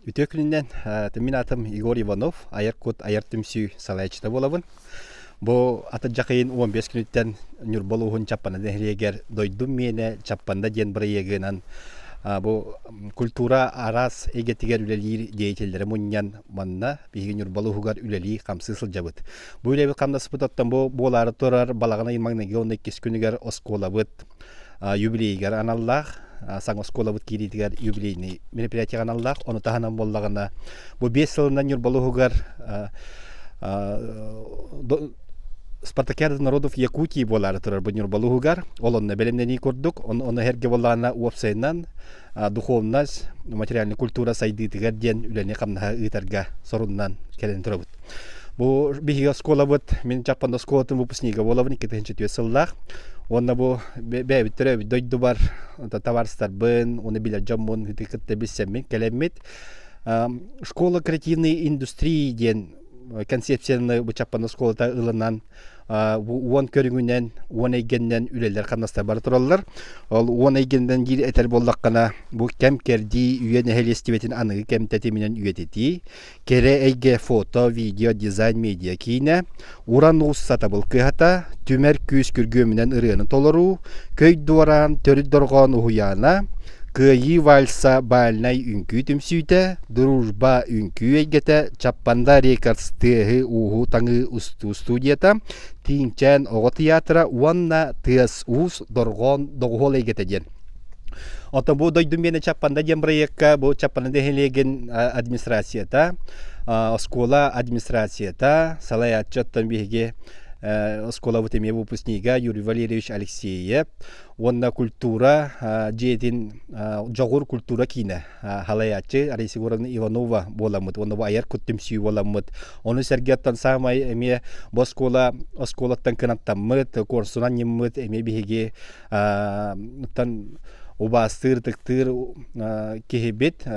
Үтүө күнүнэн, мин аатым Егор Иванов, айар кут айар түмсүү салайааччыта буолабын. Бу атырдьах ыйын 15 күнүттэн Ньурба улууһун Чаппанда нэһилиэгэр «Дойдум миэнэ Чаппанда» диэн бырайыагынан бу культура араас эйгэтигэр үлэлиир деятеллэри мунньан манна биһиги Ньурба улууһугар үлэлии-хамсыы сылдьабыт. Бу үлэбит хамнаспыт оттон бу буолаары турар балаҕан ыйын маҥнайгы уонна иккис күнүгэр оскуолабыт юбилейыгар аналлаах саҥа оскуолабыт киириитигэр юбилейный мероприятиеҕа аналлаах. Ону таһынан буоллаҕына бу 5 сылынан Ньурба улууһугар Спартакиада народов Якутии буолаары турар бу Ньурба улууһугар. Ол онно бэлэмнэнии курдук. Ону эргэ буоллаҕына уопсайынан духовность, материальная культура сайдыытыгар диэн үлэни-хамнаһы ыытарга соруннан кэлэн турабыт. Бу биһиги оскуолабыт, мин Чаппанда оскуолатын выпускнига буолабын 2004 сыллаах. Уонна бу бэйэбит төрөөбүт дойдубар табаарыстарбын, уонна билэр дьоммун кытта билсэммин кэлэммит школа креативной индустрии диэн концепцияны бу Чаппанда оскуолата ылынан 10 көрүҥүнэн, 10 эйгэннэн үлэлэр хамнастар бара тураллар. Ол 10 эйгэннэн диир этэр буоллаххына, бу кэм-кэрдии үйэ нэһилиэстибэтин аныгы кэм тэтиминэн үйэтитии, кэрэ эйгэ фото, видео, дизайн, медиа киинэ, уран уус сатабыл кыһата, түмэр күүс күргүөмүнэн ырыаны толоруу, көй дуораан, төрүт дорҕоон уһуйаана, Кыайыы вальса бальнай үҥкүү түмсүүтэ, Дружба үҥкүү эйгэтэ, Чаппанда Рекордс тыаһы-ууһу таҥыы устуу студията, Тииҥчээн оҕо тыйаатыра уонна Тыас-уус дорҕоон доҕуһуол эйгэтэ диэн. Оттон бу дойдум миэнэ Чаппанда диэн бырайыакка бу Чаппанда нэһилиэгин администрацията, оскуола администрацията, салайааччы оттон биһиги оскуолабыт эмиэ выпускнига Юрий Валерьевич Алексеев уонна культура дьиэтин Дьоҕур культура киинэ халайааччы Раиса Егоровна Иванова буоламмыт уонна бу айар кут түмсүү буоламмыт. Ону сэргэттэн саамай эмиэ бу оскуола оскуолаттан кынаттаммыт, куорсунан ньыммыт эмиэ биһиги тан убаастыыр, ытыктыыр киһибит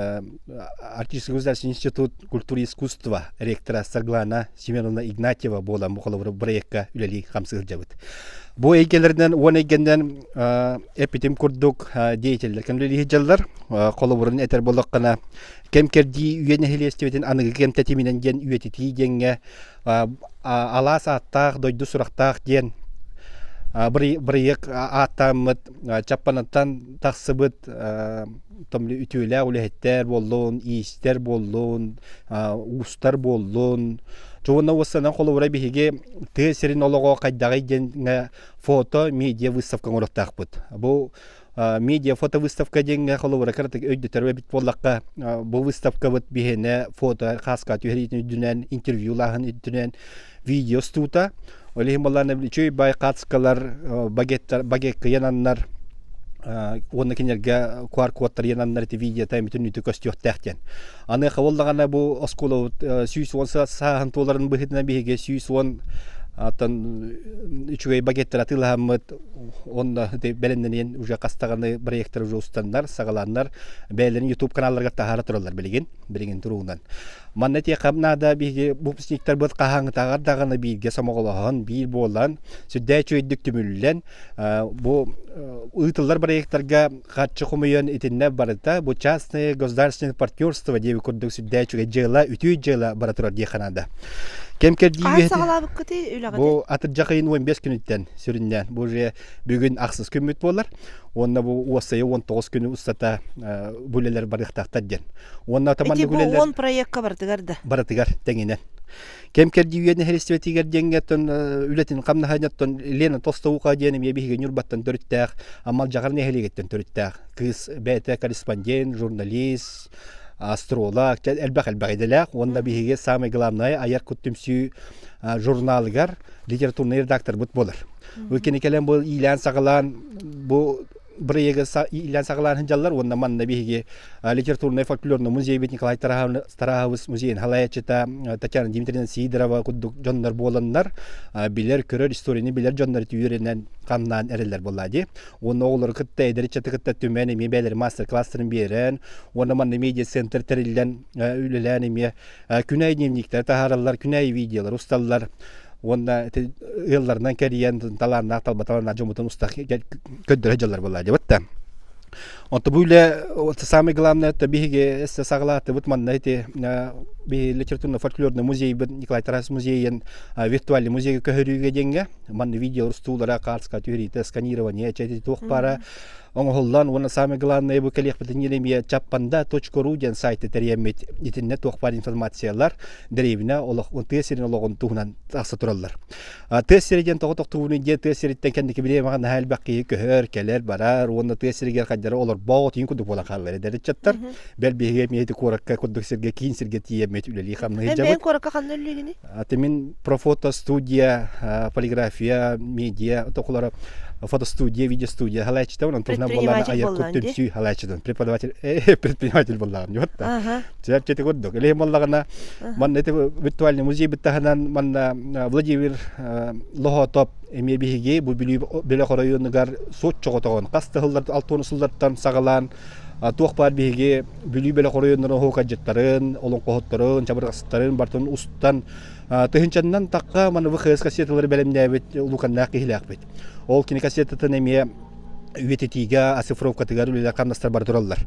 Арктический государственный институт культуры и искусства ректора Сарглана Семеновна Игнатьева буолан бу холобур бырайыакка үлэлии хамсыы сылдьабыт. Бу эйгэлэринэн уон эйгэннэн эппитим курдук деятеллэр кэмлэлии сылдьаллар. Холобурун этэр буоллаххына кэм-кэрдии үйэ нэһилиэстибэтин аныгы кэм тэтиминэн диэн үйэтитии диэҥҥэ алаас ааттаах, дойду сурахтаах диэн бырайыак ааттааммыт Чаппанаттан тахсыбыт үтүөлээх үлэһиттэр буоллун, иистэр буоллун, уустар буоллун. Уонна уоссанан холобура биһиги тыа сирин олоҕо хайдаҕый диэн фото медиа выставка оҥоруохтаахпыт. Бу медиа фото выставка диэҥҥэ холобура кыратык өйдөтөр эбит буоллахха бу выставкабыт биһиэнэ фото хааска түһэриитин үрдүнэн интервьюлааһын үрдүнэн видео устуута ол иһин буоллаана үчүгэй бай хаацкалар багеттар багекка янаннар уонна кинилэргэ QR-кодтар янаннар ити видеота бүтүннүүтү көстүөхтээх диэн. Аныаха буоллаҕына бу оскуолабыт 110 сааһын туоларын быһыытынан биһиги 110 аттан үчүгэй багеттар атыылаһаммыт онно бэлэмнэниэн уже хастаҕаны проекттар уже устаннар, саҕалааннар бэйэлэрин YouTube каналларыгар таһаара тураллар билигин, билигин туругунан. Манна этиэххэ наада биһиги выпускниктарбыт хаһааҥҥытааҕар даҕаны бииргэ сомоҕолоһон, биир буолан, сүрдээх үчүгэйдик түмүллэн, бу ыытыллар проектарга харчы хомуйан итиннэ барыта бу частное государственное партнерство диэби курдук сүрдээх үчүгэй дьыала, үтүө дьыала бара турар диэххэ наада. Кэм кэрдии Хаһан саҕалаабыккытый үлэҕитин? Бу атырдьах ыйын 15 күнүттэн сүрүннээн бу уже бүгүн ахсыс күммүт буолар. Уонна бу уоссайа 19 күнү устата бу үлэлэр барыахтаахтар диэн. Уонна Ити бу 10 проекка барытыгар да? Барытыгар тэҥинэн. Кэм кэрдии үйэ нэһилиэстибэтигэр диэҥҥэ оттон үлэтин хамнаһын оттон Лена Толстоуха диэн эмиэ биһиги Ньурбаттан төрүттээх, Амалдьаҕар нэһилиэгиттэн төрүттээх кыыс бэйэтэ корреспондент, журналист, астролог, элбэх элбэх идэлээх уонна биһиги самое главное айар кут түмсүү журналыгар литературный редакторбыт буолар. Бу кини кэлэн бу иилээн саҕалаан бу бырайыагы иилээн саҕалаан сылдьаллар уонна манна биһиги литературнай фольклорный музейбит Николай Тараһович музейын халайааччыта Татьяна Дмитриевна Сидорова курдук дьоннор буоланнар билэр көрөр историяны билэр дьоннор үөрэнэн хамнаан эрэллэр буолла дии уонна оҕолору кытта эдэр ыччаты кытта түмэн эмиэ бэйэлэрин мастер-класстарын биэрэн уонна манна медиа центр тэриллэн үлэлээн эмиэ күнэй дневниктэр таһаараллар күнэй видеолар усталлар уонна ити ыалларынан кэрийэн талааннаах талба талааннаах дьоммутун уста көрдөрө дьаллар буолла дебат да. Онто бу үлэ самое главное это биһиги эссе саҕалаатыбыт манна ити биһи литературно-фольклорный музейбыт Николай Тарасов музейын виртуальный музейга көһөрүүгэ диэҥҥэ манна видео устуулара картска түһэриитэ сканирование чэти туох баара оҥоһуллан уонна самое главное бу кэлиэхпитин эмиэ чаппанда.ру диэн сайты тэрийэммит итиннэ туох баар информациялар дэриэбинэ олох тыа сирин олоҕун туһунан тахса тураллар. Тыа сирэ диэн тоҕо тохтуубунуй диэн тыа сириттэн кэнники бириэмэҕэ наһаа элбэх киһи көһөр, кэлэр, барар уонна тыа сиригэр хайдары олорбоот иин курдук буолан хааллар эдэр ыччаттар. Бэл биһиги эмиэ ити куоракка курдук сиргэ киин сиргэ тиийэммит үлэлии хамнаһы Эн бэйэҥ куоракка ханна үлэлиигиний? Аты мин профото студия, полиграфия, медиа токулара фотостудия, видеостудия халааччытабын, онтон буоллаҕына Предприниматель айар буоллаҕын дии. түмсүү халааччытын преподаватель предприниматель буоллаҕым дии Аха. Чэпчэти курдук. Илиһин буоллаҕына манна ити виртуальный музей таһынан манна Владимир Лоһотоп эмиэ биһиги бу Бүлүү бөлөх оройуонугар суот чоҕотоҕун хас да сыллар 60 сыллартан саҕалаан туох баар биһиги Бүлүү бөлөх оройуоннарын оһуокайдьыттарын, олоҥхоһуттарын, чабырҕасыттарын бартын устан тыһыынчаннан тахха маны ВХС кассеталары бэлэмнээбит улууканнаах киһилээхпит. Ол кини кассетатын эмиэ үйэтитиигэ оцифровкатыгар үлэлэр хамнастар бара тураллар.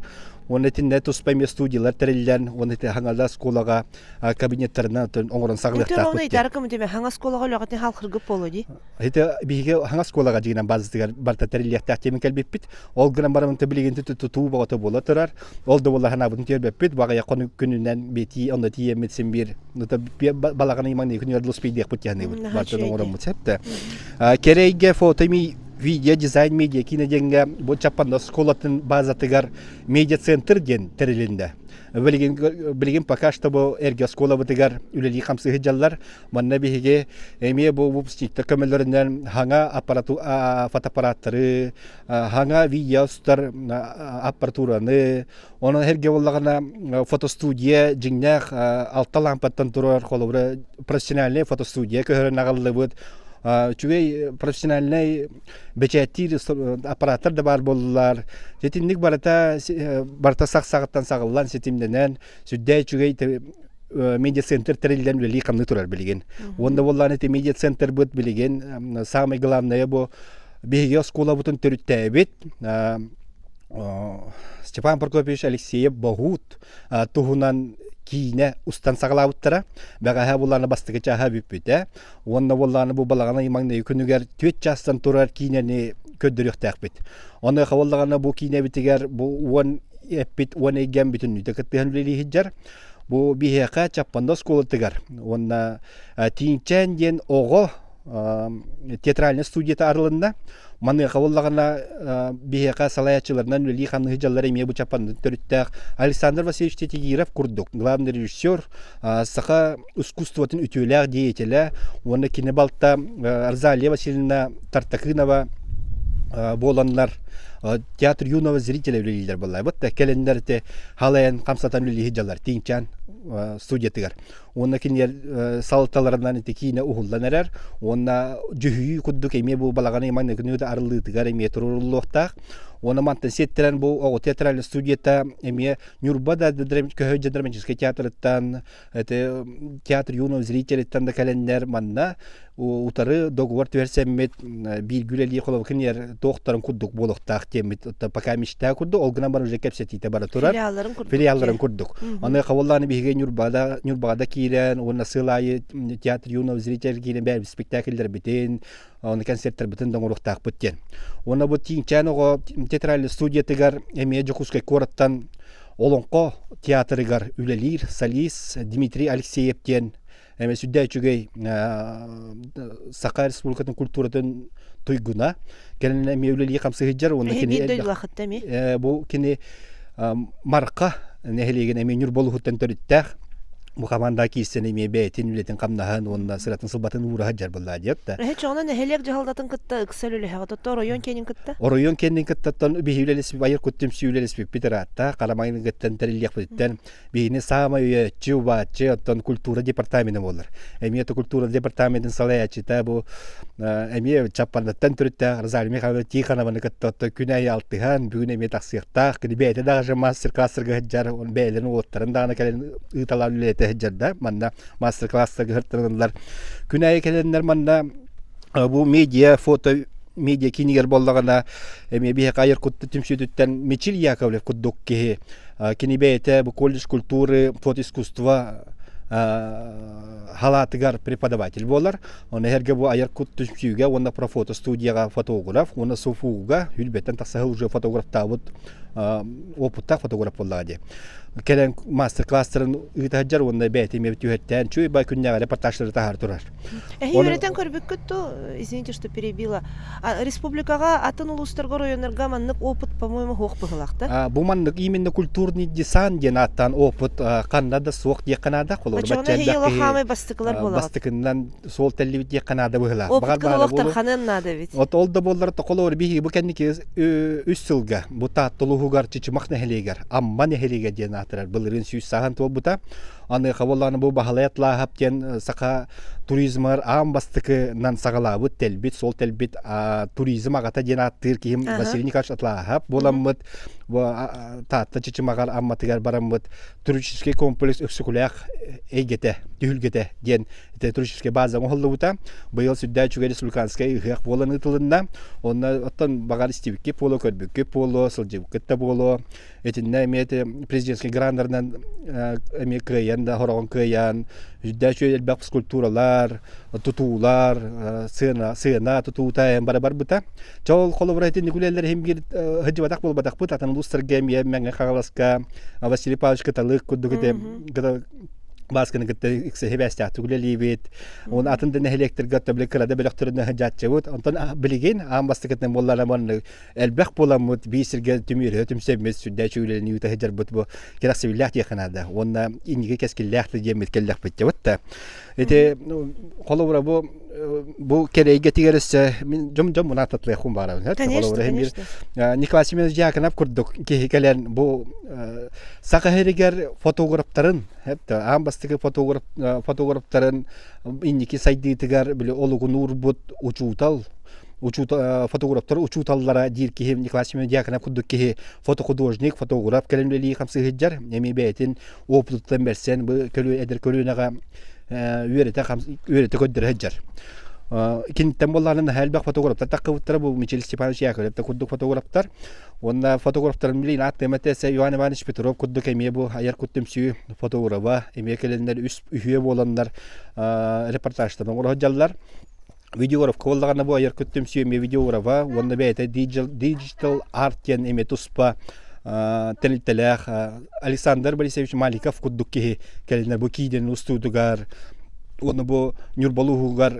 Уонна итиннэ туспа эмиэ студиялар тэриллэн, уонна ити хаҥала оскуолаҕа кабинеттарынан оҥорон саҕалыахтаахпыт диэн. Хаҥа оскуолаҕа үлэҕитин халхыргып буолуо дии. Ити биһиги хаҥа оскуолаҕа дьиҥинэн базатыгар барыта тэриллиэхтээх диэмин кэлбиппит. Ол гынан баран билигин тутуу бөҕөтө буола турар. Ол да буолла санаабытын түөрбэппит. Баҕайах күнүнэн битии онно тиийэммит син биир балаҕан ыймаҥныы күнүгэр луспейдиэхпит диэн бартын оҥороммут сөптө. Кэрэйгэ фото видео дизайн медиа киинэ диэҥҥэ бу Чаппанда оскуолатын базатыгар медиа-центр диэн тэрилиннэ. Билигин, билигин пока что бу эргэ оскуолабытыгар үлэлии хамсыы сылдьаллар. Манна биһиги эмиэ бу выпускниктар көмөлөрүнэн хаҥа аппарату, фотоаппараттары, хаҥа видео устар аппаратураны, онон эргэ буоллаҕына фотостудия дьиҥнээх алта лампаттан турар холобура профессиональнай фотостудия көһөрөн аҕаллыбыт. Үчүгэй профессиональнай бэчээттиир аппараттар да баар буоллулар. Итинник барыта барыта сах саҕаттан саҕыллан ситимнэнэн сүрдээх үчүгэй медиа-центр тэриллэн үлэлии хамныы турар билигин. Уонна буоллаан ити медиа-центрбыт билигин самый главное бу биһиги оскуолабытын төрүттээбит Степан Прокопьевич Алексеев Боһуут туһунан киинэ устан саҕалаабыттара. Бэҕэһээ буллаана бастакы чааһа бүппүтэ. Уонна буоллаана бу балаҕан ый маҥнайгы күнүгэр түөрт чаастан турар киинэни көрдөрүөхтээхпит. Онуоха буоллаҕына бу киинэбитигэр бу уон эппит уон эйгэм бүтүннүүтэ кыттыһан үлэлии сылдьар. Бу биһиэхэ Чаппанда оскуолатыгар уонна Тииҥчээн диэн оҕо театральнай студията арылынна. Маныаха буоллаҕына биһиэхэ салайааччыларынан үлэлии хамнаһы дьаллар эмиэ бу Чаппандын төрүттээх Александр Васильевич Титигиров курдук главный режиссер саха искусствотын үтүөлээх деятелэ уонна кини балта Розалия Васильевна Тартакынова буоланнар театр юного зрителя үлэлииллэр буоллаабыт да кэлэннэр ити халайан хамсатан үлэлии дьаллар Тиҥчан студиятыгар уонна кинилэр салалталарынан ити киинэ уһуллан эрэр уонна дьүһүйүү курдук эмиэ бу балаҕан ыйман күнү арыллыытыгар эмиэ туруоруллуохтаах уонна мантан сиэттэрэн бу оҕо театральнай студията эмиэ Ньурба да Көһө драматическай театрыттан это театр юного зрителиттэн да кэлэннэр манна утары договор түһэрсэммит бииргэ үлэлии холобур кинилэр туохтарын курдук буолуохтаах диэммит пока мечта курдук ол гынан баран уже кэпсэтиитэ бара турар филиалларын курдук филиалларын курдук аны хабыллааны биһиги Ньурбада Ньурбаҕа киирэн уонна сыл аайы театр юного зритель киирэн бэйэбит спектакльлэрбитин оны концерттарбытын да оҥоруохтаахпыт диэн уонна бу Тииҥчээн оҕо театральный студиятыгар эмиэ Дьокуускай куораттан Олоҥхо театрыгар үлэлиир солист Дмитрий Алексеев диэн эмэ сүрдээх үчүгэй Саха Республикатын культуратын туйгуна кэлин эмиэ үлэлии хамсыһыдьар уонна кини бу кини Марха нэһилиэгин эмиэ Ньурба улууһуттан төрүттээх бу команда киирсэн эмиэ бэйэтин үлэтин хамнаһын уонна сыратын сылбатын уураһа дьар буолла диэт да. Эһэ чоҕуна нэһилиэк дьаһалтатын кытта ыкса үлэлэһэҕит отто оройуон киэнин кытта? Оройуон киэнин кыттаттан биһи үлэлэспит айар кут түмсүү үлэлэспиппит ыраатта харамайынгыттан тэриллиэхпититтэн биһини саамай өйөөччү убааччы оттон культура департамена буолар эмиэ то культура департаментын салайааччыта бу эмиэ Чаппандаттан төрүттээх Розалия Михайловна Тихонованы кытта отто күн аайы алтыһан бүгүн эмиэ тахсыахтаах кини бэйэтэ даҕаны мастер-класстарга сылдьар бэйэлэрин уолаттарын даҕаны кэлэн ыыталаан үлэлэтэ сылдьар да манна мастер-класстарга сыртырыллар күн аайы кэлэннэр манна бу медиа фото. медиа киинигэр буоллаҕына эмиэ биһиэхэ айар кут түмсүүтүттэн Мичил Яковлев курдук киһи кини бэйэтэ бу колледж культуры фотоискусство халаатыгар преподаватель буолар. Оны эргэ бу айар кут түмсүүгэ уонна профото студияҕа фотограф уонна СУФУга Хүлбэттэн тахсаһы уже фотографтаабыт опыттаах фотограф буоллаҕа дии. Кэлэн мастер-класстарын ыыта сылдьар уонна бэйэтин эмиэ түһэттээн чуй бай күннээҕи репортажтары таһаар турар. Эһи үөрэтэн көрбүккүт ту, извините, что перебила. Республикаҕа атын улуустарга, оройуоннарга маннык опыт, по-моему, суох быһылаах да? Бу маннык именно культурный десант диэн ааттаан опыт ханна да суох диэххэ наада. Холобура, Оччоҕуна эһиги хаамай бастакылар буолаҕыт. Бастакыннан суол тэллибит диэххэ наада быһылаах. Опыткын олохтор ханыан наада эбит. Вот ол да буоллар холобура биһиги бу кэнники үс сылга бу Таатта улууһугар Чычымах нэһилиэгэр Амма нэһилиэгэ диэн аатырар былырыын сүүс сааһын туолбута. Аныаха буоллаҕына бу Баһылай Атлааһап диэн саха туризмар аан бастакынан саҕалаабыт, тэлбит, суол тэлбит туризм аҕата диэн ааттыыр киһим Василий Николаевич Атлааһап буоламмыт бу Таатта Чычымаҕар Амматыгар бараммыт туристический комплекс Өксөкүлээх эйгэтэ, түһүлгэтэ диэн туристическай база оҥоһуллубута. Быйыл сүрдээх үчүгэй республиканскай ыһыах буолан ыытылынна. Онно оттон баҕар истибиккит буолуо, көрбүккүт буолуо, сылдьыбыккыт да буолуо. Итиннэ эмиэ президентскэй граннарынан эмиэ кыайан да хороҕон кыайан, сүрдээх үчүгэй элбэх скульптуралар, тутуулар, сыана, сыана тутуута бары барбыта. Чэ ол холобура итинник үлэлэр иһин биир сылдьыбатах буолбатахпыт, атын улуустарга эмиэ Мэҥэ Хаҥаласка Василий Павлович Кыталык курдук ити Баасканы кытта ыкса сибээстээхтик үлэлиибит. Уон атын да нэһилиэктэргэ оттон кыра да бөлөхтөрүнэн сылдьааччыбыт. Онтон билигин аан бастакытынан буоллаҕына маннык элбэх буоламмыт биир сиргэ түмүөрүһэ түмсэммит сүрдээх үлэни ыыта сылдьарбыт бу кэрэхсэбиллээх диэххэ наада. Уонна инники кэскиллээх да диэммит кэллэхпит дьабыт да. Ити холобура бу бу кэрэйгэтигэр өссө мин дьом дьом мунаататлыахпын баарабын. Конечно, конечно. Николай Семенович Дьяконов курдук киһи кэлэн бу саха сиригэр фотографтарын аан бастакы фотограф фотографтарын инники сайдыытыгар били олугун уурбут учуутал фотографтар учууталлара диир киһи Николай Семенович Дьяконов курдук киһи фотохудожник, фотограф кэлэн үлэлии хамсыы сылдьар. Эмиэ бэйэтин опытыттан бэрсэн бу эдэр көлүөнэҕэ үөрэтэ үөрэтэ көрдөрө сылдьар. Киниттэн буоллаҕына наһаа элбэх фотографтар таххыбыттара бу Мичил Степанович Яковлев да курдук фотографтар. Уонна фотографтарын билигин ааттыам этэ Иван Иванович Петров курдук эмиэ бу айар кут түмсүү фотографа эмиэ кэлэннэр үс үһүө буоланнар репортажтарын оҥоро сылдьаллар. Видеографка буоллаҕына бу айар кут түмсүү эмиэ видеографа уонна бэйэтэ digital art диэн эмиэ туспа тэрилтэлээх Александр Борисович Маликов курдук киһи кэлинэр бу киинэн устуутугар уонна бу Ньурба улууһугар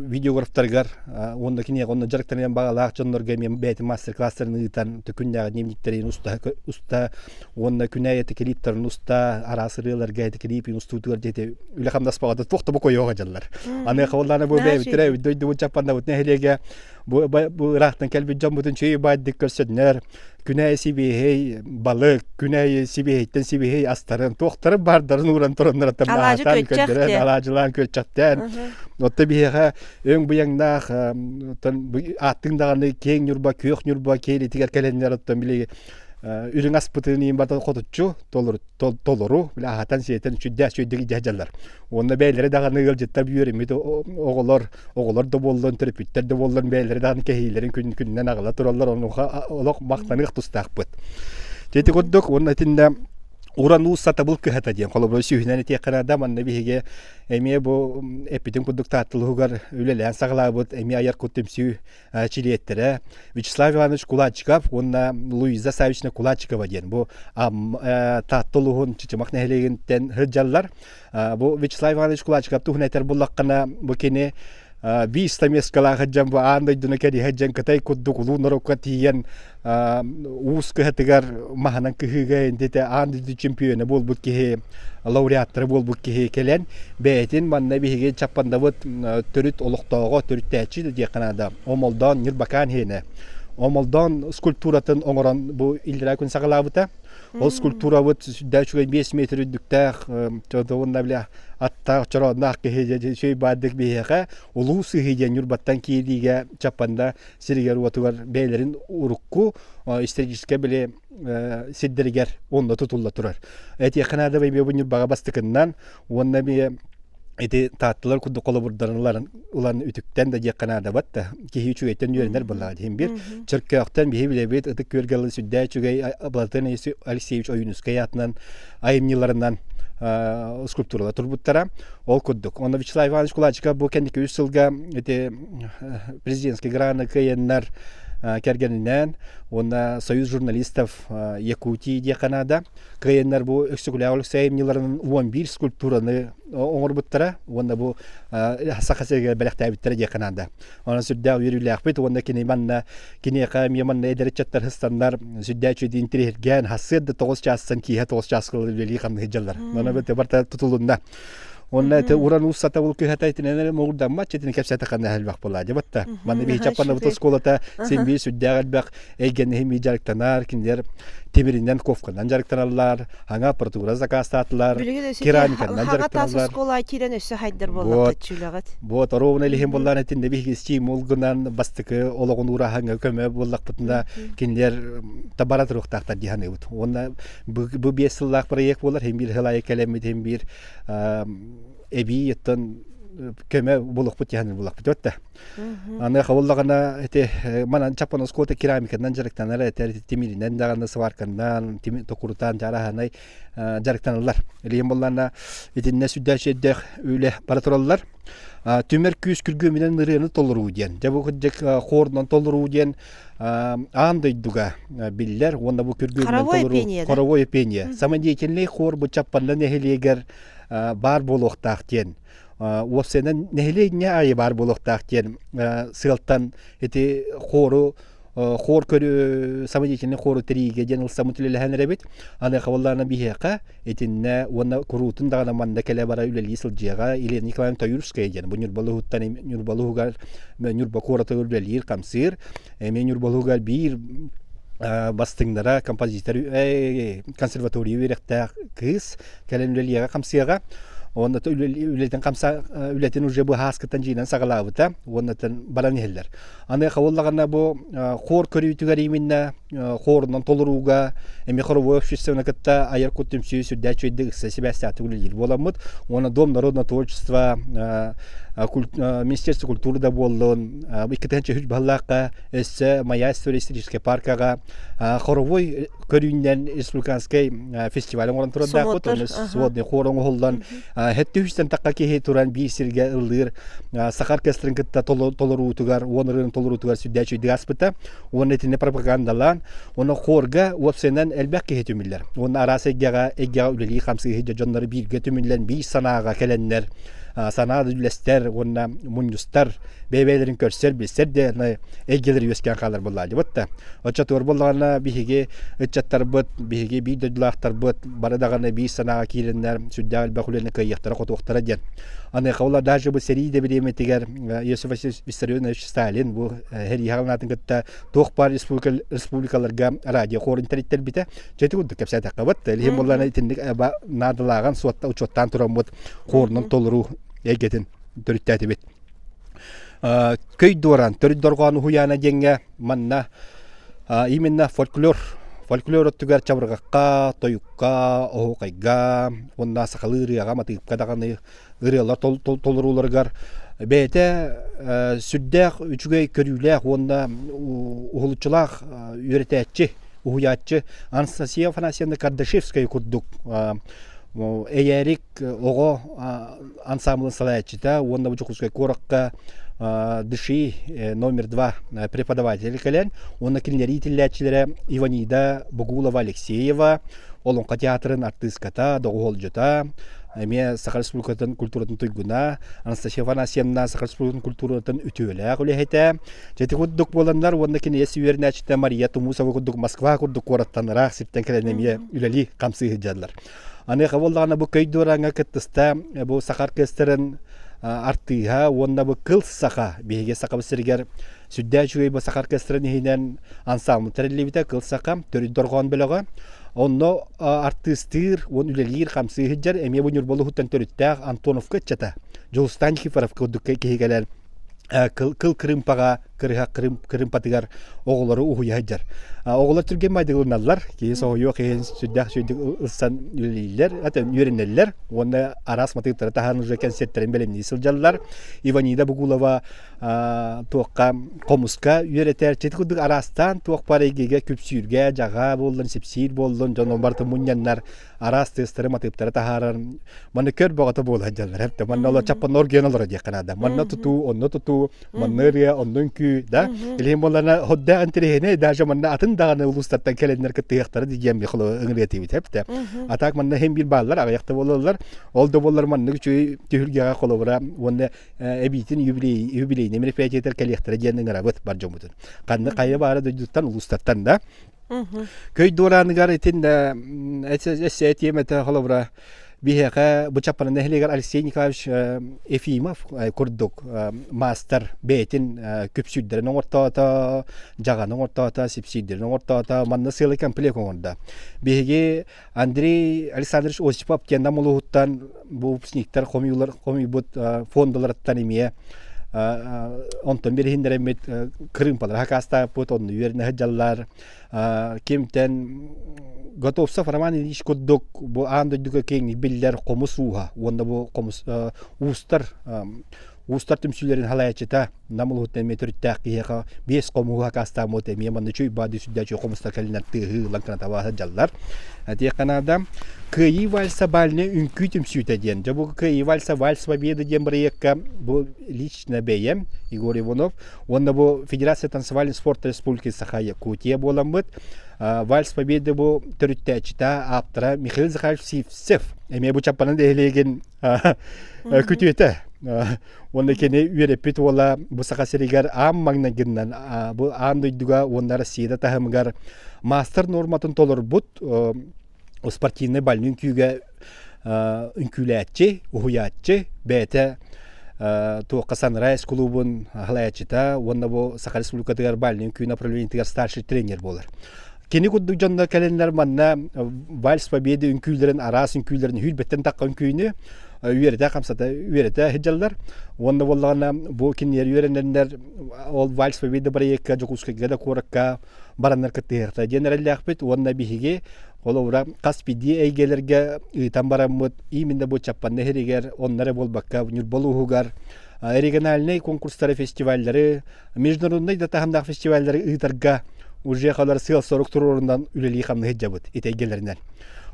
видеографтарыгар уонна киниэхэ онно дьарыктаныан баҕалаах дьоннорго эмиэ бэйэтин мастер-класстарын ыытан күннээҕи дневниктэрин уста уста уонна күнээйи клиптарын уста араас ырыаларга эти клипин устуутугар диэти үлэ хамнас баҕата туох да бокойуоҕа дьаллар аныаха буоллаана бу бэйэбиттэрэ дойдубут чаппаннабыт нэһилиэгэ бу бу ыраахтан кэлбит дьоммутун чүй баайдык көрсөннөр күнээйи сибиэһэй балык күнээйи сибиэһэйтэн сибиэһэй астарын туохтарын баардарын ууран тураннар алаадьы көрдөрөн алаадьылаан күөччэхтээн отто биһиэхэ өҥ быйаҥнаах ааттыҥ даҕаны киэҥ Ньурба күөх Ньурба киэлитигэр кэлэннэр оттон били үрүҥ аспытын иин бата хотуччу толору толору били аһатан сиэтэн сүрдээх үчүгэйдик илдьэ сылдьаллар уонна бэйэлэрэ даҕаны ыалдьыттар үөрэммит оҕолор оҕолор да буоллун төрөппүттэр да буоллун бэйэлэрэ даҕаны кэһиилэрин күн күнүнэн аҕала тураллар онуоха олох махтаныах тустаахпыт ити курдук уонна итиннэ уран уус сатабыл кыһата диэн холобура сүүһүнэн этиэххэ наада манна биһиги эмиэ бу эппитин курдук тааттылыһыгар үлэлээн саҕалаабыт эмиэ айар кут түмсүү чилиэттэрэ Вячеслав Иванович Кулачиков уонна Луиза Савична Кулачикова диэн бу Таатта улууһун Чычымах нэһилиэгиттэн сылдьаллар. Бу Вячеслав Иванович Кулачиков туһунан этэр буллаххына бу кини биир стамескалаах сылдьан бу аан дойдуну кэриһэ дьэн Кытай курдук улуу норуокка тиийэн уус кыһатыгар маһынан кыһыыга интите аан дойду чемпиона буолбут киһи лауреаттара буолбут киһи кэлэн бэйэтин манна биһиги Чаппандабыт төрүт олохтооҕо төрүттээччи да диэххэ наада Омолдоон Ньурбакаан иһинэ Омолдоон скульптуратын оҥорон бу иллэрээ күн саҕалаабыта ол скульптурабыт сүрдээх үчүгэй 5 метр үрдүктээх уонна бile аттаах чороонноох киһи үчүгэй баардык биһиэхэ улуу сыһыы диэн Ньурбаттан киириигэ Чаппанда сиригэр-уотугар бэйэлэрин урукку историческай били сирдэригэр онно тутулла турар. Этиэххэ наада эмиэ бу Ньурбаҕа бастакыннан уонна эмиэ Ити таатталар курдук холобурдарыларын ылан үтүктэн да диэххэ наадабат да киһи үчүгэйтэн үөрэнэр буоллаҕа диһин биир Чөркөөхтөн биһи билэбит Ытык Күөлгэ сүрдээх үчүгэй Платон Алексеевич Ойуунускай аатынан айымньыларынан скульптуралар турбуттара. Ол курдук. Онно Вячеслав Иванович Кулачиков бу кэнники үс сылга ити президентский граны кыайаннар кэргэнинээн уонна Союз журналистов Якутии диэххэ наада. Кыайаннар бу Өксөкүлээх Өлөксөй айымньыларынан 11 скульптураны оҥорбуттара уонна бу Саха сиригэр бэлэхтээбиттэрэ диэххэ наада. Онон сүрдээх үөрүүлээхпит уонна кини манна киниэхэ эмиэ манна эдэр ыччаттар сыстаннар сүрдээх үчүгэйдик интириэһиргээн сарсыарда 9 чаастан киэһэ 9 чааска үлэлии хамныы сылдьаллар. Онон барыта тутулунна. Онно это уран уус сатабыл кыһата итинэн муҥурдаммат читини кэпсээтэххинэ элбэх буолаа дьабатта. Манна биһи Чаппанабыт оскуолата син биир сүрдээх элбэх эйгэни ми дьарыктанар, кинилэр тимиринэн ковканан дьарыктаналлар, хаҥа аппаратура заказтаатылар, керамиканан дьарыктаналлар. оскуола киирэн өссө хайдар буоллахха чүүлэҕит. Вот оруобуна илиһин буоллаан этиннэ биһиги стимул гынан бастакы олоҕун уураһаҥҥа көмө буоллахпытына кинилэр табара туруохтаахтар дии саныыбыт. Уонна бу 5 сыллаах проект буолар, хин биир сыл аайы кэлэммит, хин биир эбии оттон көмө булуохпут дии булахпыт өттө. Аны хабыллаҕына ити манан чаппан оскуота керамиканан дьарыктанар этэр тимиринэн даҕаны сварканан токурутаан дьараһанай дьарыктаналлар. Илиһин буллаана итиннэ сүрдээх сүрдээх үлэ бара тураллар. Түмэр күүс күргүөмүнэн ырыаны толоруу диэн. Дьэ бу кырдьык хорунан толоруу диэн аан дойдуга биллэр уонна бу күргүөмүнэн толоруу хоровое пение. Самодеятельный хор бу Чаппанда нэһилиэгэр баар буолуохтаах диэн уопсайынан нэһилиэнньэ аайы баар буолуохтаах диэн сыалтан ити хору хор көрү самодеятельный хору тэрийиигэ диэн ылсаммыт үлэлэһэн эрэбит. Аны хабыллаана биһиэхэ итиннэ уонна куруутун даҕаны манна кэлэ бара үлэлии сылдьыаҕа Елена Николаевна Таюрская диэн бу Ньурбалуһуттан Ньурбалуһугар Ньурба куоратыгар үлэлиир хамсыыр эмиэ Ньурбалуһугар биир бастыҥнара композитор консерватория үөрэхтээх кыыс кэлэн үлэлиэҕэ хамсыаҕа уонна үлэтин хамса үлэтин уже бу һааскыттан дьиинэн саҕалаабыта уонна баран иһэллэр аны хабыллаҕына бу хор көрүүтүгэр именно хорунан толорууга эмиэ хоровой обществоны кытта айар кут түмсүү сүрдээх үчүгэйдик ыкса сибээстээхтик үлэлиир буоламмыт уонна Дом народного творчества Министерство культуры да буоллун 2003 баһылаахха өссө Моя история историческай паркаҕа хоровой көрүүннэн республиканскай фестиваль оҥорон турардаахпыт онно сводный хор оҥоһуллан хэттэ үстэн тахха киһи туран биир сиргэ ыллыыр саха оркестрын кытта толоруутугар уон ырыаны толоруутугар сүрдээх үчүгэйдик ааспыта уонна итини пропагандалаан уонна хорга уопсайынан элбэх киһи түмүллэр уонна араас эйгэҕэ эйгэҕэ үлэлии хамсыы дьоннору бииргэ түмүллэн биир санааҕа кэлэннэр санаа үллэстэр уонна мунньустар бэйэ-бэйэлэрин көрсөр билсэр да эйгэлэр үөскээн хаалар буоллаадьыбыт да оччотугар буоллаҕына биһиги ыччаттарбыт биһиги биир дойдулаахтарбыт бары даҕаны биир санааҕа киирэннэр сүрдээх элбэх үлэни кыайыахтара-хотуохтара диэн аныаха була даже бу сэрии да бириэмэтигэр Иосиф Виссарионович Сталин бу сэрии хаҕалаатын кытта туох баар республикаларга радио хорун тэриттэрбитэ дьэ ити курдук кэпсээтэххэ бат илиһин буоллаана итинник наадалааҕын суотта учуоттаан тураммыт хорунан толоруу эйгэтин төрүттээтибит көй дуораан төрүт дорҕоон уһуйаана диэҥҥэ манна именно фольклор фольклор өттүгэр чабырҕахха тойукка оһуокайга уонна сахалыы ырыаҕа матыыпка даҕаны ырыалар толорууларыгар бэйэтэ сүрдээх үчүгэй көрүүлээх уонна уһулуччулаах үөрэтээччи уһуйааччы Анастасия Афанасьевна Кардашевская курдук эйээрик оҕо ансамблын салайааччыта уонна бу Дьокуускай куоракка Дыши номер 2 преподаватель кэлэн уонна кинилэри иитиллээччилэрэ Иванида Бугулова Алексеева Олоҥхо театрын артыыската, доҕуһуолдьута, эмиэ Саха Республикатын культуратын туйгуна Анастасия Афанасьевна Саха Республикатын культуратын үтүөлээх үлэһитэ. Дьэ ити курдук буоланнар уонна кинээс үөрэнээччитэ Мария Тумусова курдук Москва курдук куораттан ыраах сиртэн кэлэн эмиэ үлэлии хамсыы сылдьаллар. Аныаха буоллаҕына бу көй дуораҥҥа кыттыста бу саха оркестрын артыыһа уонна бу кыл саха биһиги сахабыт сиригэр сүрдээх үчүгэй бу саха оркестрын иһинэн ансамбль тэриллибитэ кыл саха төрүт дорҕоон бөлөҕө онно артыыстыыр уон үлэлиир хамсыы сылдьар эмиэ бу Ньурба улууһуттан төрүттээх Антоновка ыччата Дьулустаан Никифоров курдук киһи кэлэн кыл кырыымпаҕа кырыһа кырыымпатыгар оҕолору уһуйа сылдьар. Оҕолор түргэн майдыгылыналлар, киһи соһуйуох иһин сүрдээх сүрдүк ылсан үлэлииллэр, үөрэнэллэр уонна араас матыыптары таһан уже кэнсиэртэрин бэлэмнии сылдьаллар. Иванида Бугулова туохха хомуска үөрэтэр, чити курдук араастаан туох баар эйгигэ күпсүүргэ, дьаҕа буоллун, сипсиир буоллун, дьон барытын мунньаннар араас тыастары, матыыптары таһаарар. Манна көр бөҕөтө буола сылдьаллар. Эптэ манна олор чаппан оргуйан олоро диэххэ наада. Манна тутуу, онно тутуу, манна ырыа, онно үҥкүү, да. Илиһин буолларына ходдаах интэриэһинэй, даже манна атын даҕаны улуустартан кэлэннэр кыттыһыахтара диэн михло ыҥырыатыбыт эптэ. А так манна хем биир бааллар, аҕыйахта буолаллар. Ол да буоллар маннык үчүгэй түһүлгэҕэ холобура уонна эбиитин юбилей юбилейный мероприятиетар кэлиэхтэрэ диэн ыҥырабыт бар дьоммутун. Ханна хайа баара дойдуттан, улуустартан да. Көй дуорааныгар итин эссе этиэм этэ холобура биһиэхэ бу Чаппана нэһилиэгэр Алексей Николаевич Ефимов курдук маастар бэйэтин күпсүүрдэрин оҥортоото, дьаҕаны оҥортоото, сипсиирдэрин оҥортоото, манна сыалы комплект оҥордо. Биһиги Андрей Александрович Осипов диэн Нам улууһуттан бу выпускниктар хомуйулар хомуйбут фондаларыттан эмиэ онтон бириһиннэрэммит кырыымпалары хакаастаабыт онно үөрэнэ сылдьаллар кимтэн Готовцев Роман Ильич курдук бу аан дойдуга киэҥник биллэр хомус ууһа уонна бу хомус уустар Уустар түмсүүлэрин халайааччыта Нам улууһуттан эмиэ төрүттээх киһиэхэ биэс хомуһу акаастааммыт эмиэ манна үчүгэй баады сүрдээх үчүгэй хомустар кэлинэр тыаһыы ылан кынатабаа сылдьаллар. Этиэххэ наада. Кыайыы вальса бальнай үҥкүү түмсүүтэ диэн. Дьэ бу Кыайыы вальса вальс победы диэн бырайыакка бу лично бэйэм Егор Иванов уонна бу Федерация танцевальный спорта Республики Саха Якутия буоламмыт Вальс Победы бу төрүттээччитэ ааптара Михаил Захарович Сивцев эмиэ бу Чаппанан нэһилиэгин күтүөтэ уонна кини үөрэппит уола бу Саха сиригэр аан маҥнайгыннан бу аан дойдуга уонна Россия таһымыгар маастар нуорматын толорбут спортивнай бальный үҥкүүгэ үҥкүүлээччи, уһуйааччы бэйэтэ туохха Sunrise кулуубун халайааччыта уонна бу Саха Республикатыгар бальный үҥкүү направлениетыгар старший тренер буолар. Кини курдук дьонно кэлэннэр манна вальс победы үҥкүүлэрин араас үҥкүүлэрин сүүрбэттэн тахха үҥкүүнү үөрэтэ хамсата үөрэтэ сылдьаллар. Уонна буоллаҕына бу кинилэр үөрэнэннэр ол вальс победы бырайыакка Дьокуускайга да куоракка бараннар кыттыһыахтара диэн эрэллээхпит уонна биһиги холобура хас биирдии эйгэлэргэ ыытан бараммыт именно бу Чаппанда иһиригэр онно эрэ буолбакка Ньурба улууһугар региональнай конкурстары фестиваллары международнай да таһымнаах фестиваллары ыытарга уже халар сыал-сорук туруорунан үлэлии-хамныы сылдьабыт ити эйгэлэринэн.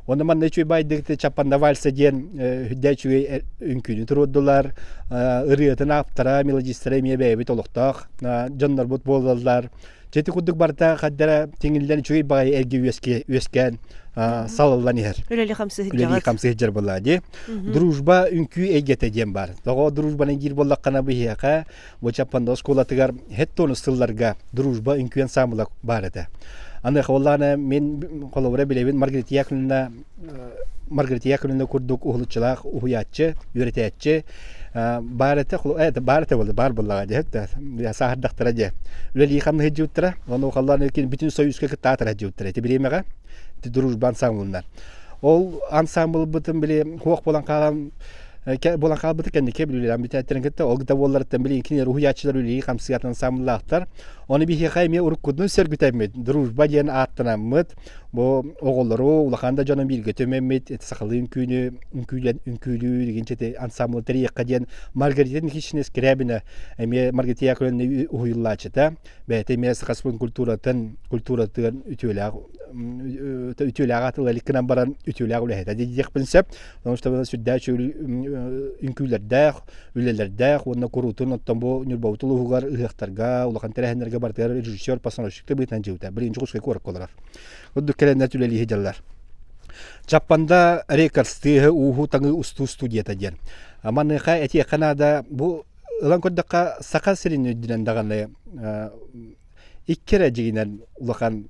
Онно манна үчүгэй баайдык Чаппанда вальса диэн үрдэ үчүгэй үҥкүүнү туруордулар. Ырыатын ааптара, мелодистара эмиэ бэйэбит олохтоох дьоннорбут буолаллар. Дьэ ити курдук барыта хаддара тиҥиллэн үчүгэй баҕайы эрги үөскээн салаллан иһэр. Үлэлии хамсыы Үлэлии хамсыы сылдьар буоллаа дии. Дружба үҥкүү эйгэтэ диэн баар. Тоҕо дружбаны диир буоллаххына биһиэхэ Бу Чаппанда оскуолатыгар хэт-тонус сылларга дружба үҥкүү ансаамбыла баар этэ. Аныаха буоллаҕына мин холобура билэбин Маргарита Яковлевна Маргарита Яковлевна курдук уһулуччулаах уһуйааччы, үөрэтээччи баар этэ, баар этэ буолла, баар буоллаҕа дии, сааһырдахтара дии. Үлэлии хамнаһы дьиуттара, ону халлаан бүтүн Союзка кыттаатара дьиуттара ити бириэмэҕэ дружба ансамблыннар. Ол ансамблбытын били хуох буолан хаалан буолан хаалбыта кэнники билүүлээн бүтээттэрин кытта ол да буолларыттан билигин кинилэр уһуйааччылар үлэлии хамсыгатын ансамбллаахтар. Ону биһиэхэ эмиэ уруккутун сөргүтэммит дружба диэн ааттанаммыт бу оҕолору улахан да дьону бииргэ түмэммит сахалыы үҥкүүнү үҥкүүлэн үҥкүүлүүр игинчити ансамблы тэрийиэххэ диэн Маргарита Никитична Скрябина эмиэ Маргарита Яковлевна уһуйуллааччыта бэйэтэ эмиэ саха культуратын культуратыгар үтүөлээх үтүөлээх атыла илик гынан баран үтүөлээх үлэһитэ диэхпин сөп. Потому что сүрдээх үҥкүүлэрдээх, үлэлэрдээх уонна куруутун оттон бу Ньурбабыт улууһугар ыһыахтарга, улахан тэрээһиннэргэ барытыгар режиссер, постановщик быһыытынан дьиэбитэ. Билигин Дьокуускай куоракка олорор. Курдук кэлэннэр үлэлии сылдьаллар. Чаппанда Рекордс тыаһы ууһу таҥыы устуу студията диэн. Маныаха этиэххэ наада бу ылан көрдөххө Саха сирин үрдүнэн даҕаны икки эрэ дьигинэн улахан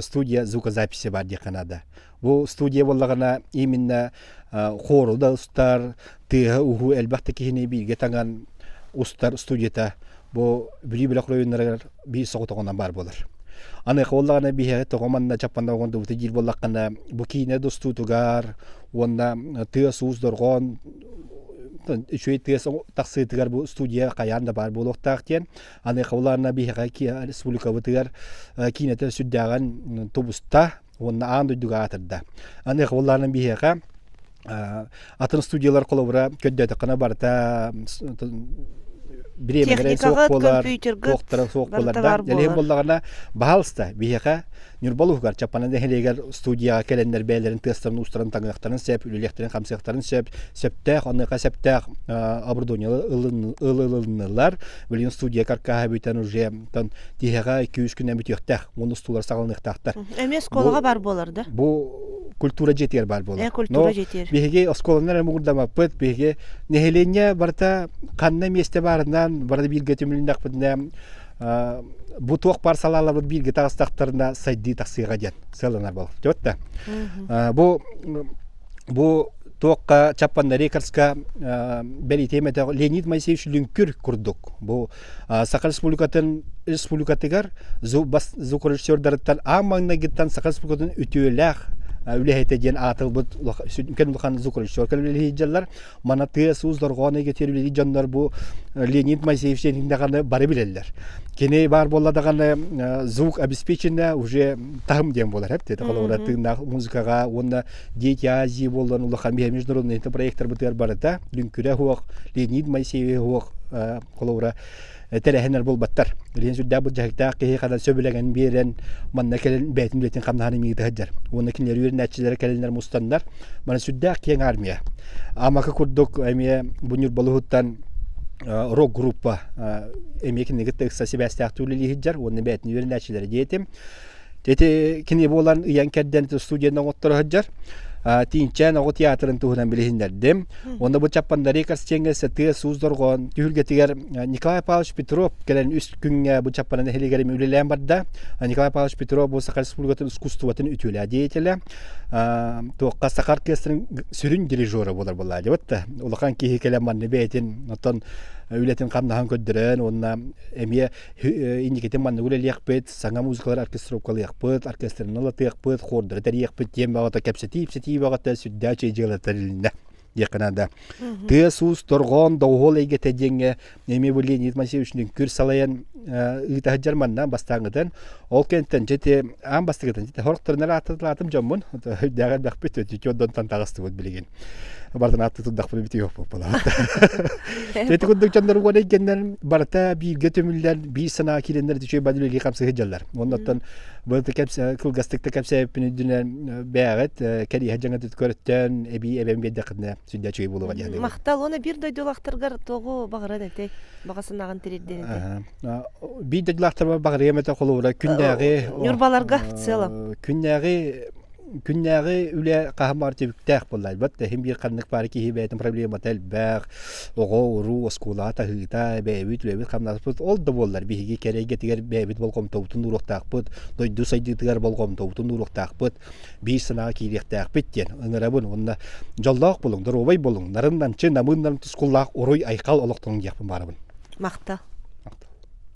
студия звукозаписи бар диэххэ наада. Бу студия буоллаҕына именно хору да устар, тыаһа уһуу элбэх да киһини бииргэ таҥан устар студията бу Бүлүү бөлөх оройуоннарыгар биир соҕотоҕунан баар буолар. Аныаха буоллаҕына биһиэхэ тоҕо манна Чаппанда оҥордубута диир буоллаххына бу киинэ да устуутугар уонна тыас-уус дорҕоон. Үчүгэй тыас тахсыытыгар бу студия хайаан да баар буолуохтаах диэн. Аны хабылаанна биһиэхэ республикабытыгар киинэтэ сүрдээҕин тубуста уонна аан дойдуга аатырда. Аны хабылаанна биһиэхэ атын студиялар холобура көрдөөтөххүнэ барыта бириэмэлэрэ суох буолар, туохтара суох буолар да. Элиһин буоллаҕына, баһаалыста биһиэхэ Ньурба улууһугар Чаппана нэһилиэгэр студияҕа кэлэннэр бэйэлэрин тыастарын уустарын таҥыахтарын сөп, үлэлиэхтэрин хамсыахтарын сөп, сөптөөх, онуоха сөптөөх оборудование ылыннылар. Билигин студия каркаһа бүтэн уже тиһэҕэ 2-3 күнэн бүтүөхтээх, уон устуулар саҕаланыахтаахтар. Эмиэ оскуолаҕа баар буолар да? Бу культура дьиэтигэр баар буолар. Э, культура дьиэтигэр. Биһиги оскуоланан эрэ муҥурдаммаппыт, биһиги нэһилиэнньэ барыта ханна миэстэ баарынан, барыта бииргэ түмүлүннэхпитинэ бу туох баар салааларбыт бииргэ таҕыстахтарына сайдыы тахсыаҕа диэн сыалланар буолуо да. Бу бу туохха Чаппанда Рекордска бэлиэтиэм этэ Леонид Моисеевич Лүҥкүр курдук бу Саха Республикатын республикатыгар звукорежиссердарыттан аан маҥнайгыттан Саха Республикатын үтүөлээх үлэһитэ диэн аатылбыт сүҥкэн улахан звукорежиссер үлэлиир Мана тыас-уус дорҕоон эйгэтигэр үлэлиир дьоннор бу Леонид Моисеевич диэн даҕаны бары билэллэр. Кини баар буолла даҕаны звук обеспечено уже таһым диэн буолар эп диэтэ холобура тыыннаах музыкаҕа уонна Дети Азии буоллан улахан биһэ международный проекттарбытыгар барыта Лүҥкүрэ суох Леонид Моисеевич суох холобура тэрээһиннэр буолбаттар. Билигин сүрдээх былдьаһыктаах киһи ханан сөбүлэҥин биэрэн манна кэлэн бэйэтин үлэтин хамнаһын имиги сылдьар. Уонна кинилэр үөрэнээччилэрэ кэлэннэр мустаннар. Мана сүрдээх киэҥ армия. Амака курдук эмиэ бу Ньурбалыһыттан рок-группа эмиэ кинини кытта ыкса сибээстээхтик үлэлии сылдьар уонна бэйэтин үөрэнээччилэрэ диэтим. Ити кини буолан ыйан кэрдэн студияны оҥотторо сылдьар. Тиинчээн оҕо театрын туһунан билиһиннэрдим. Уонна бу Чаппандари Корстеҥҥэ сытыы суус дорҕоон түһүлгэтигэр Николай Павлович Петров кэлэн үс күҥҥэ бу Чаппана нэһилиэгэр үлэлээн барда. Николай Павлович Петров бу Саха Республикатын искусствотын үтүөлээх деятелэ. Туохха саха оркестрын сүрүн дирижера буолар буолла дебет да. Улахан киһи кэлэн манна бэйэтин оттон үлэтин хамнаһын көрдөрөн уонна эмиэ инникитин маннык үлэлиэхпит, саҥа музыкалар оркестровкалыахпыт, оркестрынан ылатыахпыт, хордары тэрийиэхпит диэн баҕата кэпсэтии-ипсэтии баҕата сүрдээх үчүгэй дьыала тэрилиннэ диэххэ наада. Тыас-уус, торҕоон, доҕуһуол эйгэтэ диэҥҥэ эмиэ бу Леонид Моисеевич Лүҥкүр салайан ыыта сылдьар манна бастааҥҥытын. Ол кэнниттэн дьэ ити аан бастакытын дьэ сорохторунан ааттаталаатым дьоммун үрдээҕи элбэхпит өтүтү таҕыстыбыт билигин. Бартан ааттыы турдахпына бүтүөх буолбалаат. Ити курдук дьоннор уон эйгэннэр барыта бииргэ түмүллэн, биир санаа киирэннэр үчүгэй бары үлэлии хамсыы сылдьаллар. Оннуттан бу кылгастык да кэпсээбиппин үрдүнэн бэйэҕит кэриэһэ дьаҥытыт көрөттөн эбии эбэн биэрдэххитинэ сүрдээх үчүгэй буолуоҕа диэн. Махтал уонна биир дойдулаахтаргар тугу баҕаран этэй? Баҕа санааҕын тириэрдэн этэй? Биир дойдулаахтарбар баҕарыам этэ холобура күннээҕи Ньурбаларга в целом. Күннээҕи Күннээҕи үлэ хаһан баҕар түбүктээх буолларбат да иһин биир ханнык баар киһи бэйэтин проблемата элбэх, оҕо-уруу, оскуолаҕа таһыыта, бэйэбит үлэбит-хамнаспыт ол да буоллар биһиги кэрэ эйгэтигэр бэйэбит болҕомтобутун ууруохтаахпыт, дойду сайдыытыгар болҕомтобутун ууруохтаахпыт, биир санааҕа киириэхтээхпит диэн ыҥырабын уонна дьоллоох буолуҥ, доруобай буолуҥ, нарын-намчы, намыын-нам тускуллаах уруй-айхал олохтонуҥ диэхпин баарабын. Махтал.